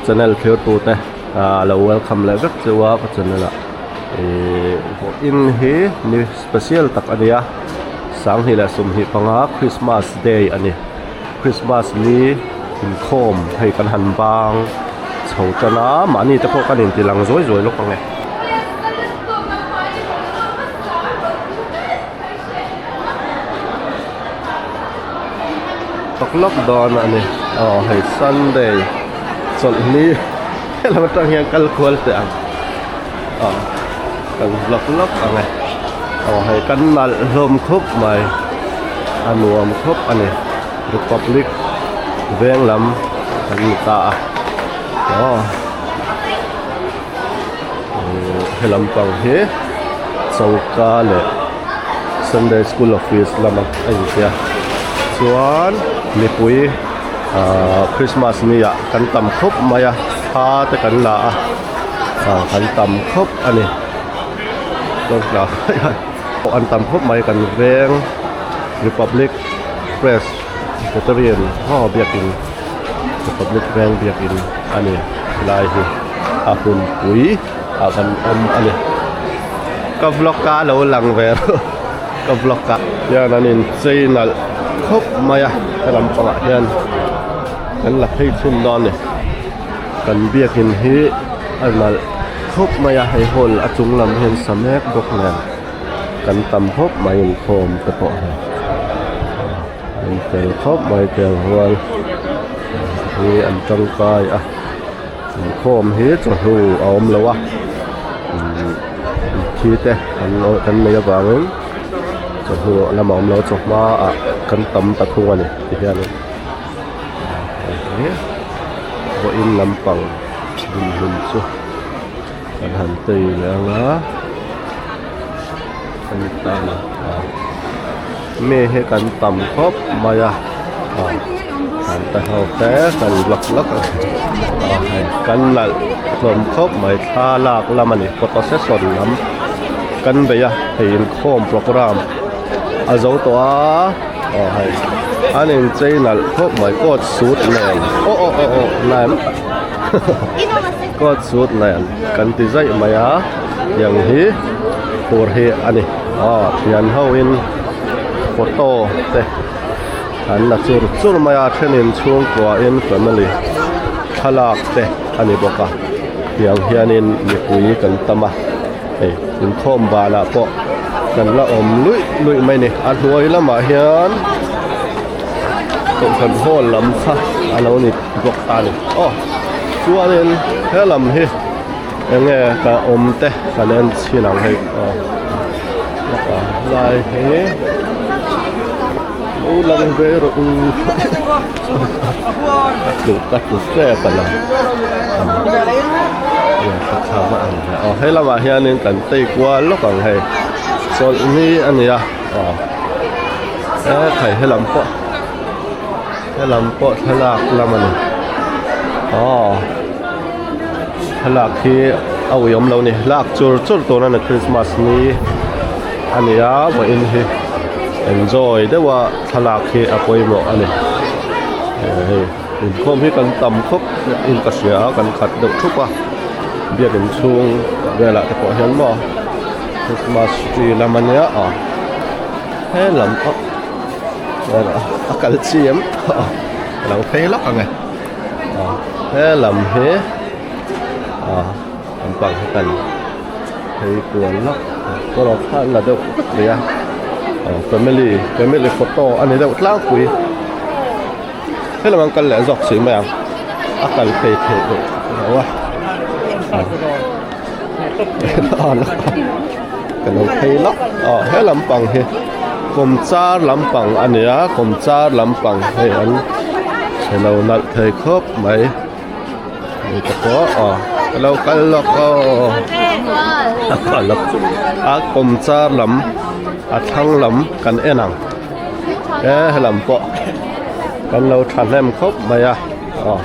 channel thlir tute ah lo welcome leh vek cheu a ka channel ah ihh vawiin hi ni special tak a nia 2025 Christmas day a ni Christmas ni inkhawm hei kan han bang chho tan a mahni te pawh kan inti lang zuai zuai lawk ang e. Tak lawk dawn a ni aw hei sunday chawlhni helam atang hian kal kual teh ang aw kan vlog lawk ang e aw hei kan nalh hlawm khawp mai a nuam khawp a ni republic veng lam kan ni ta a aw helam pang hi choka leh Sunday school office lama a intia chuan mipui ahh Christmas ni ah kan tam khawp mai a thla te kan la a ah kan tam khawp a ni an tam khawp mai kan veng Republic Press Veteran aw biakin Republic veng biakin a ni helai hi a hunpui ah kan awm a ni ka vlog a lo lang ve reuh ka vlog ah hian an inchei nalh khawp mai a helam pangah hian kan la phei chhun dawn a ni kan biakin hi a nalh khawp mai a hei hall a chung lam hian sa mek bawk nen kan tam khawp mai inkhawm te pawh hi an fel khawp mai tel rual hi an tangkai a inkhawm hi chawhnu a awm lo a thi te an kan nei avangin chawhnu lamah a awm lo a chawhma ah kan tam ta thung a ni ti hianin vawiin lampang dinhmun chu kan han tei leh ang a an tan a mi hi kan tam khawp mai a ah an ta ho te kan lawk lawk a ah hei kan nalh hlawm khawp mai thla lak lam a ni photo session lam kan bei a hei inkhawm programme a zo tawh a aw hei an inchei nalh khawp mai coat suit nen aw aw aw aw nen coat suit nen kan ti zaih mai a tiang hi tur hi a ni aw thian ho in photo te an la chur chur mai a thenin chhungkua in family thlalak te a ni bawk a tiang hianin mipui kan tam a hei inkhawm banah pawh kan la awm luih luih mai a ni a hnuai lamah hian kohhran hall lam kha a lo ni bawk ta a ni aw chuanin he lam hi eng nge ka awm te kan en chhin ang hei aw lai hi lo lang ve rawh u a tlu ka tlu hrep a lang aw he lamah hianin kan tei kual lawk ang hei chawlhni a ni a aw e khai helam pawh helam pawh thlalak lam a ni aw thlalak hi a ui awm lo a ni lak chur chur tur a ni christmas ni a ni a vawiin hi enjoy deuh a thlalak hi a pawimawh a ni hei inkhawm hi kan tam khawp in ka hria a kan khat deuh thup a biakin chhung velah te pawh hian maw christmas tree lam a nia aw helam a a kal chi em a lo phei lawk ang e aw helam hi aw an pang hi kan phei kual lawk kawr kha an la deuh vek mai a aw family family photo a ni deuh tlangpui helam an kal leh zawk si mai ang a kal phei theih loh a ka lo phei lawk aw he lampang hi kawmchar lampang a ni a kawmchar lampang hei an chhe lo nalh thei khawp mai hei te pawh aw ka lo kal lawk aw a kawmchar lam a thlang lam kan en ang e helam pawh kan lo thahnem khawp mai a aw.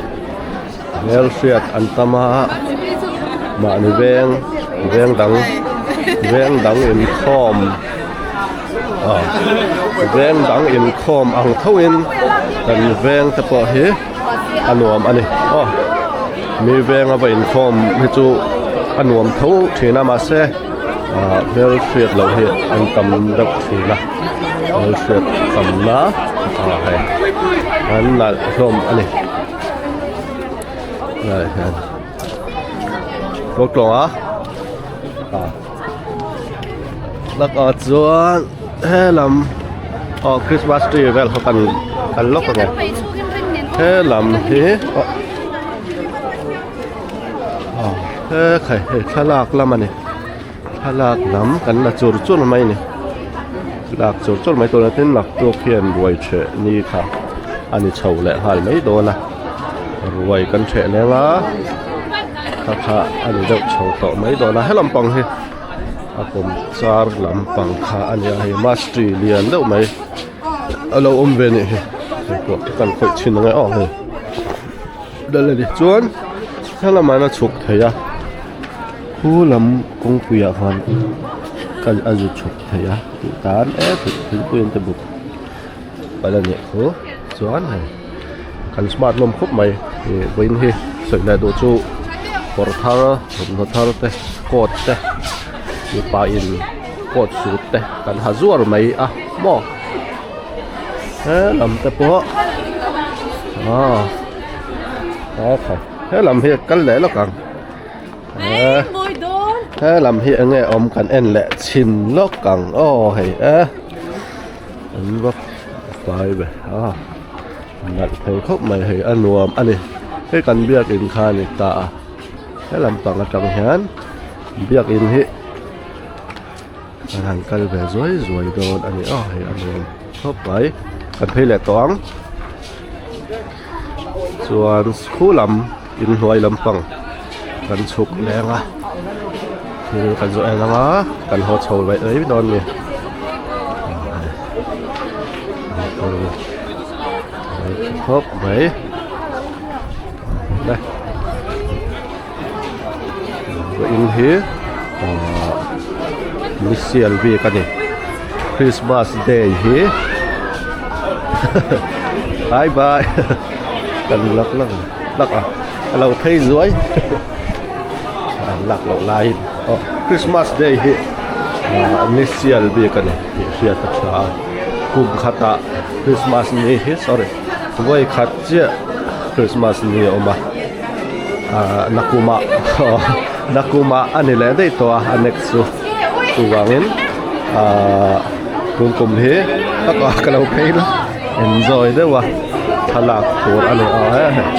Hmelhriat an tam a mahni veng veng dang veng dang inkhawm ah veng dang inkhawm ang tho in kan veng te pawh hi a nuam a ni aw. Mi venga va inkhawm hi chu a nuam tho thin a mahse ah hmelhriat loh hi an tam deuh thin a hmelhriat tamna ah hei an nalh hlawm a ni lai hian kawlkawnga ah lakah chuan helam aw christmas tree vel kha kan kan lawk ang e helam hi aw aw he khai hei thlalak lam a ni thlalak lam kan la chur chur mai a ni lak chur chur mai tuna tin naktuk hian ruai ṭheh ni kha a ni chho leh nghal mai dawn a ruai kan ṭheh leng a kha kha a ni deuh chho tawh mai dawn a helam pang hi a kawm char lampang kha a ni a hei mas tree lian deuh mai a lo awm ve a nih hi hei pawh kan khawih chhin ange aw hei dal a ni chuan helamah hian a chhuk thei a khu lam kawngpui ah khan kal a zu chhuk thei a tih tan e thingpui an ti bawk palh a nih thu chuan hei kan smart hlawm khawp mai ih vawiin hi sawi leh duh chu kawr thar thawmhnaw thar te coat te mipa in coat suit te kan ha zuar mai a maw he lam te pawh aw he lam hi kal leh lawk ang. He lam hi enge awm kan en leh chhin lawk ang aw hei e an va fai ve a nalh thei khawp mai hei a nuam a ni hei kan biakin kha a ni ta a he lampang atang hian biakin hi kan han kal ve zuai zuai dawn a ni aw hei a nuam khawp mai kan phei leh tawh ang chuan khu lam. Inhnuai lampang kan chhuk leng a thil kan zawh en ang a kan haw chho leh mai dawn a ni khawp mai le in hi ahh misial bik a ni Christmas day hi bye bye kan lak lak a. Lak a a lo phei zuai an lak loh laiin aw Christmas day hi ah ni sial bik a ni tih hriat a tha a kum khatah Christmas ni hi sorry vawi khat chiah Christmas ni a awm a ah nakumah aw nakumah a ni leh daih tawh a a next chu chuvangin ah tun kum hi ka lo phei la. Enjoy deuh a thlalak tur a ni a he hei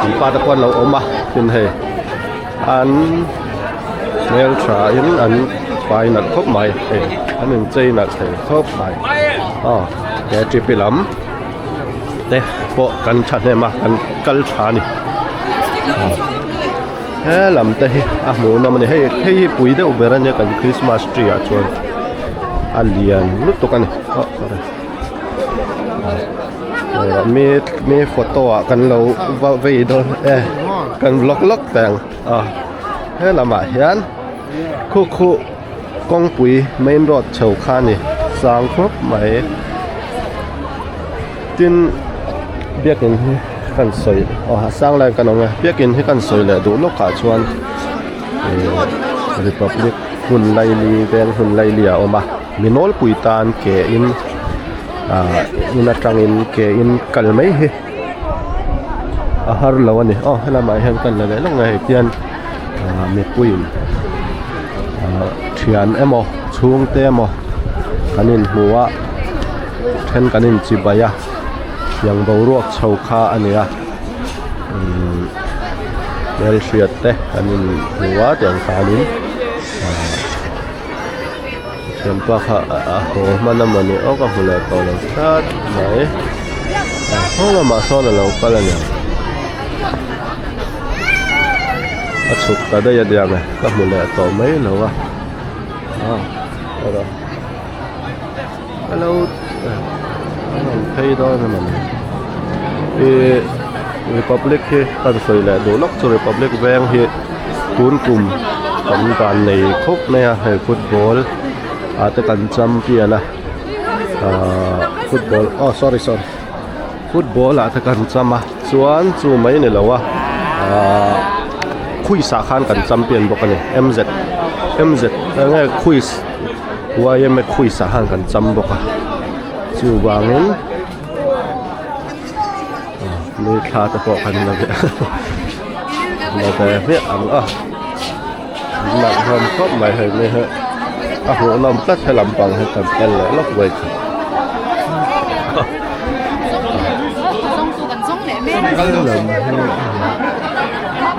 an pa te pawh an lo awm a tin hei an hmeltha in an fai nalh khawp mai hei an inchei nalh thei khawp mai aw he T P lam te pawh kan thahnem a kan kal tha a ni he lam te hi a hmuhnawm a ni hei hei hi pui deuh ber a nia kan Christmas tree ah chuan a lian lutuk a ni aw sorry. Mi mi photo ah kan lo va vei dawn e kan vlog lawk teh ang a he lamah hian khu khu kawngpui main road chho kha a ni sang khawp mai tin biakin hi kan sawi aw a sang lai kan awm e biakin hi kan sawi leh duh lawk ah chuan ihh republic hun laili veng hun laili a awm a. Mi nawlpui tan ke in ah in atangin ke in kal mai hi a har lo a ni aw helamah hian kan la leh lawk mai hei tian ah mipuiin ah thian emaw chhungte emaw kan inhmu a then kan inchibai a tiang boruak chho kha a ni a umm hmelhriat te kan inhmu a tiang khanin ah. Thianpa kha a haw hman a mawni aw ka hmu leh tawh lo tlat mai haw lamah sawn a lo kal a niang a chhuk ta daih a niang e ka hmu leh tawh mai lo a ah erawh hello a rawn phei dawn a mawni ih republic hi kan sawi leh duh lawk chu republic veng hi tun kum kan dan nei khawp mai a hei football ah te kan champion a ahh football aw sorry sorry football ah te kan cham a chuan chu mai ni lo a ahh. Quiz ah khan kan champion bawk a ni MZ MZ enge quiz yma quiz ah khan kan cham bawk a chuvangin ni thla te pawh kan la ve la ve hmiah ang a nalh hlawm khawp mai hei ni hi a hmuhnawm tlat he lampang hi kan kal leh lawk mai thei.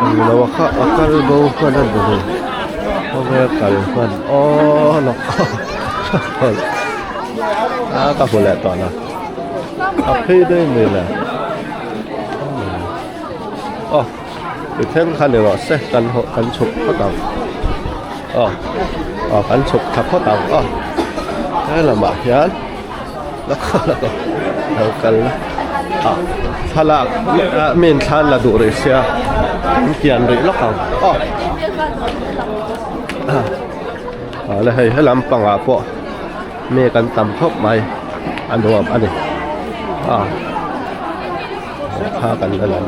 Englo a kha a kal bo hman a ni khawvel kal hman aw lawk a ka hmu leh tawh lo a phei daih mai le aw ti thleng kha ni rawh se kan haw kan chhuk phawt ang aw aw kan chhuk thla phawt ang aw he lamah hian. Lo kal la ah thlalak ah mi in thla an la duh rih sia an kian rih lawk ang aw ah le hei he lampangah pawh mi kan tam khawp mai a nuam a ni ah thla kan la la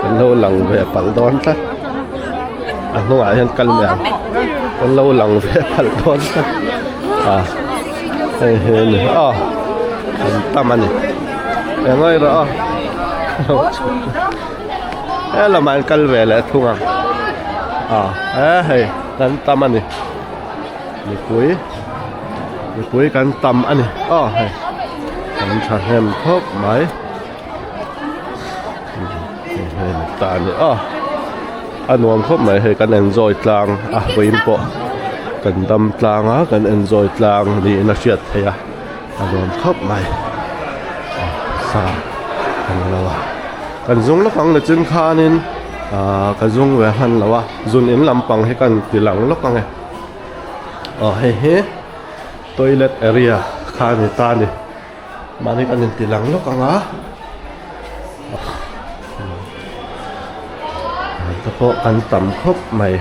Kan lo lang ve palh dawn tlat a hnungah hian kal mai ang kan lo lang ve palh dawn tlat a hei hi a ni aw an tam a ni eng ngai rawh aw he lamah an kal ve leh thung ang a he hei kan tam a ni mipui mipui kan tam a ni aw hei kan thahnem khawp mai. Ta a ni a a nuam khawp mai hei kan enjoy tlang a vawiin pawh kan dam tlang a kan enjoy tlang niin a hriat theih a a nuam khawp mai sa kan lo a kan zung lawk ang nichin khanin ahh ka zung ve hman lo a zun in lampang hi kan ti lang lawk ang e aw hei hi toilet area kha a ni ta a ni. Mahni kan inti lang lawk ang a te pawh an tam khawp mai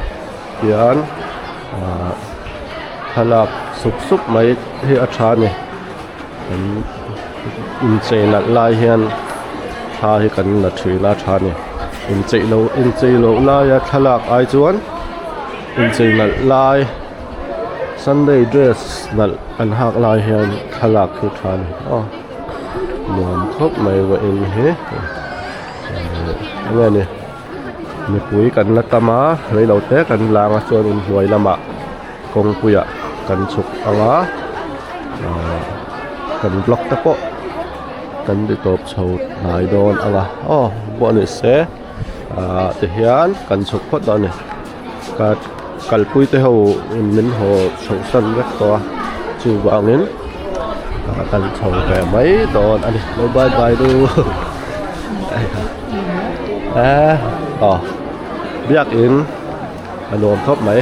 tian ahh thlalak sup sup mai hi a tha a ni kan inchei nalh lai hian thla hi kan la thin a tha a ni inchei loh inchei loh laia thlalak ai chuan inchei nalh lai Sunday dress nalh an hak lai hian thlalak hi tha a ni aw nuam khawp mai vawiin hi enge ni mipui kan la tam a reilo te kan lang a chuan inhnuai lamah kawngpuiah kan chhuk ang a ahh kan block te pawh kan ti tawp chho hnai dawn ang a aw pawh ni se ahh tihian kan chhuk phawt dawn a ni. Ka kalpui te ho in min haw chhoh san vek tawh a chuvangin a kal chho ve mai dawn a ni lo bye bye du eh aw biakin a nuam khawp mai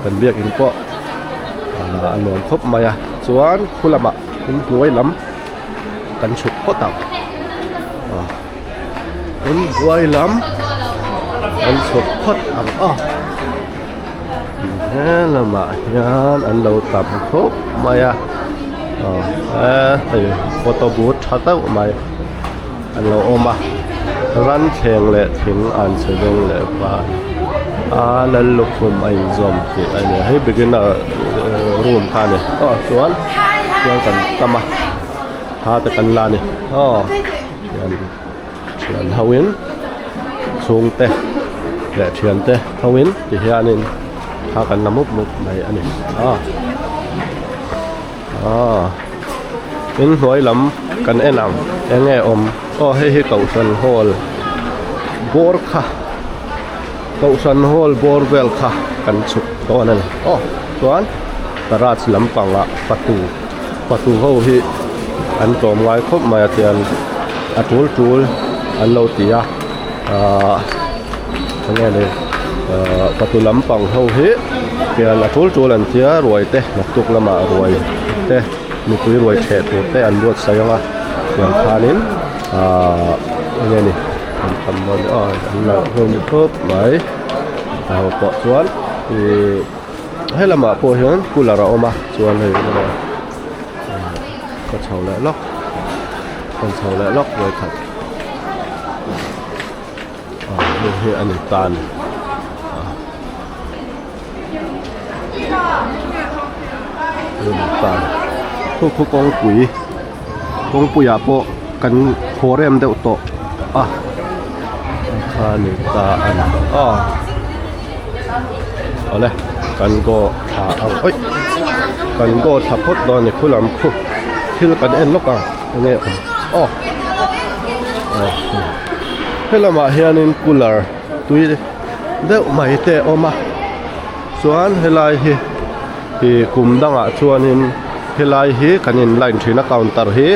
kan biakin pawh a nuam khawp mai a chuan khu lamah inhnuai lam kan chhuk phawt ang aw. Inhnuai lam an chhawp phawt ang a he lamah hian an lo tam khawp mai a aw he hei photo booth tha deuh mai an lo awm a ran thleng leh thing an che veng leh van a lallukhum a inzawm tih a ni a hei beginner room kha a ni aw chuan chuan kan tam a thla te kan la a ni aw. Thian thian ho in chhungte leh thiante ho in ti hianin thla kan la mup mup mai a ni a aaa in hnuai lam kan en ang eng nge awm aw hei hi kohhran hall bawr kha kohhran hall bawr vel kha kan chhuk dawn a ni aw chuan garage lampangah fatu. Fatu ho hi an tlawm ngai khawp mai a tian a tul tul an lo ti a ahh enge ni ahh fatu lampang ho hi tian a tul tul an tia ruai te naktuk lamah ruai te mipui ruai theh tur te an buatsaih ang a tiang khanin ahh enge ni an tham dawn aw an lo hlawm khawp mai a ho pawh chuan ihh. He lamah pawh hian cooler a awm a chuan hei ka chho leh lawk ka chho leh lawk vawikhat. Hei hi a ni ta a ni. Khu khu kawngpui kawngpuiah pawh kan haw rem deuh tawh a kha a ni ta a ni aw awle kan go thla ang awih kan go thla phawt dawn a ni khu lam khu thil kan en lawk ang enge awm aw helamah hianin cooler tui deuh mai te a awm a chuan helai hi ih kum dangah chuanin helai hi kan in line thin a counter hi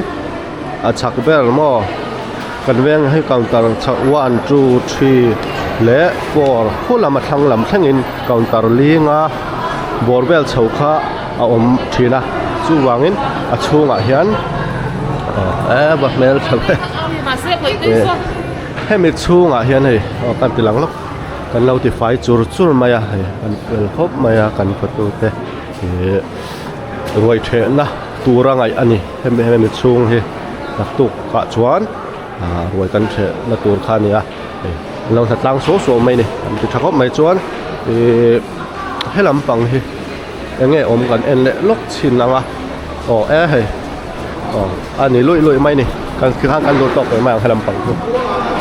a chhak ber maw kan veng hi counter chhak one two three leh four khu lam a thlang lam thlengin counter linga bawr vel chho kha a awm thin a chuvangin a chhungah hian eh va hmel tha ve. Hemi chhungah hian hei aw kan ti lang lawk kan lo ti fai chur chur mai a hei kan fel khawp mai a kan khawtu te ihh ruai thehna tur a ngaih a ni hemi hemi chhung hi naktuk ah chuan ah ruai kan thehna tur kha a ni a hei an lo hna tlang suau suau mai a ni an ti tha khawp mai chuan ihh he lampang hi eng nge awm kan en leh lawk chhin ang a aw e hei. Aw a ni luih luih mai a ni kan khi khan kan duh tawk ve mai ang helam pang chu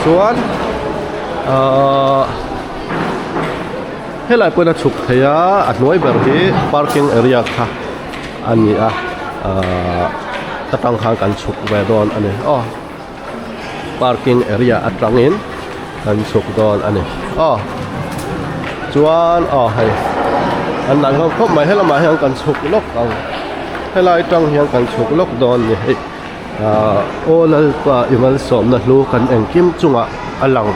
chuan ahh helai pawhin a chhuk thei a a hnuai ber hi parking area kha a ni a ahh atang khan kan chhuk ve dawn a ni aw parking area atangin kan chhuk dawn a ni aw chuan aw hei an nalh hlawm khawp mai helamah hian kan chhuk lawk ang helai tang hian kan chhuk lawk dawn a ni hei ahh aw lalpa i malsawmna hlu kan engkim chungah a lang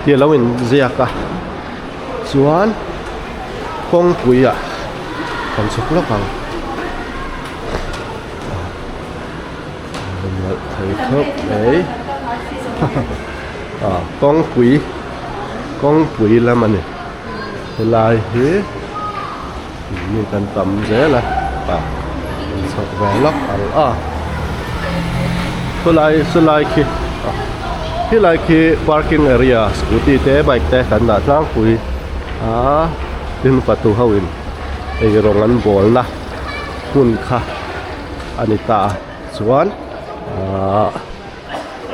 tih a lo inziak a chuan kawngpui ah kan chhuk lawk ang. Nalh thei khawp mai ah kawngpui kawngpui lam a ni helai hi mi kan tam zel a ah in chhawk ve lawk ang a khulai sawlai khi khilai khi parking area scooty te bike te kan dah tlangpui a tin fatu ho in eirawng an bawl na hmun kha. a ni ta a chuan ahh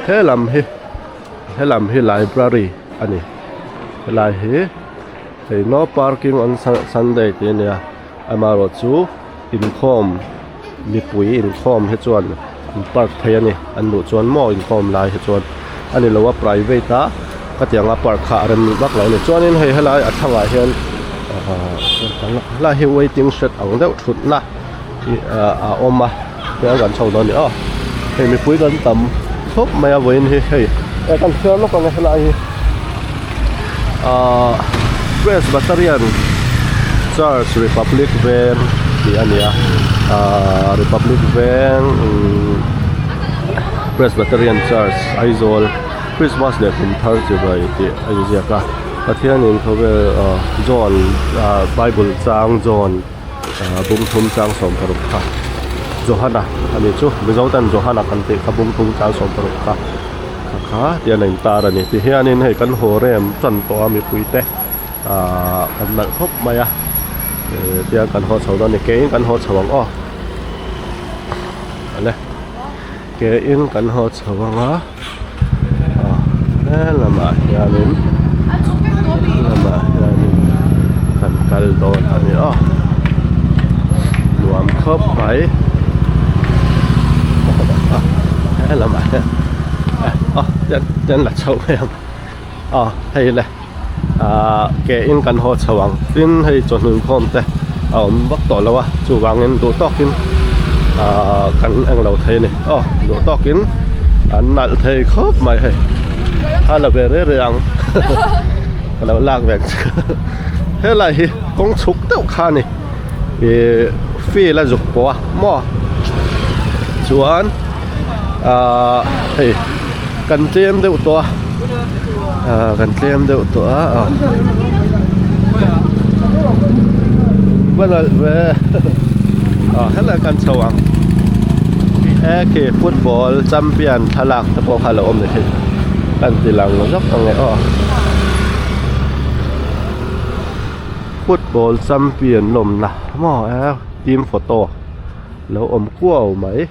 helam hi helam hi library a ni helai hi hei no parking on sunday tih a nia amaherawh chu inkhawm mipui inkhawm hi chuan an park thei a ni an duh chuan maw inkhawm lai hi chuan a ni lo a private a khatianga park kha a rem vak lo a ni chuanin hei helai a thlangah hian ahh helai hi waiting shed ang deuh thutna. Ih a awm a tiang kan chho dawn a ni aw hei mipui kan tam khawp mai a vawiin hi hei eh kan chhiar lawk ang e helai hi ahh Presbyterian Church Republic Veng tih a ni a ahh Republic Veng umm Presbyterian Church Aizawl Christmas leh kum thar chibai tih a inziak a Pathianin khawvel ah John ah Bible chang John. Ahh bungthum chang 16 kha Johana a nih chu Mizo tan Johana kan tih kha bungthum chang 16 kha kha kha tian a intar a ni ti hianin hei kan haw rem tan tawh a mipui te ahh kan nalh khawp mai a eh tiang kan haw chho dawn a ni keiin kan haw chho ang aw awle keiin kan haw chho ang a ah helamah hianin helamah hianin kan kal dawn a ni aw nuam khawp mai ah helamah hian ah tian la chho mai ang aw hei le ah ke in kan haw chho ang tin hei chawhnu inkhawm te a awm vak tawh lo a chuvangin duh tawkin ah kan englo thei a ni aw duh tawkin an nalh thei khawp mai hei a la ve rei rei ang ka lo lak ve helai hi kawng chhuk deuh kha a ni ih field a zuk pawh a maw chuan ah hei kan tlem deuh tawh a ah kan tlem deuh tawh a ah va nalh ve ah helai kan chho ang he khi football champion thlalak te pawh kha a lo awm ni thei kan ti lang zawk ang e aw. Football champion lawmna maw eh team photo lo awm kuau mai.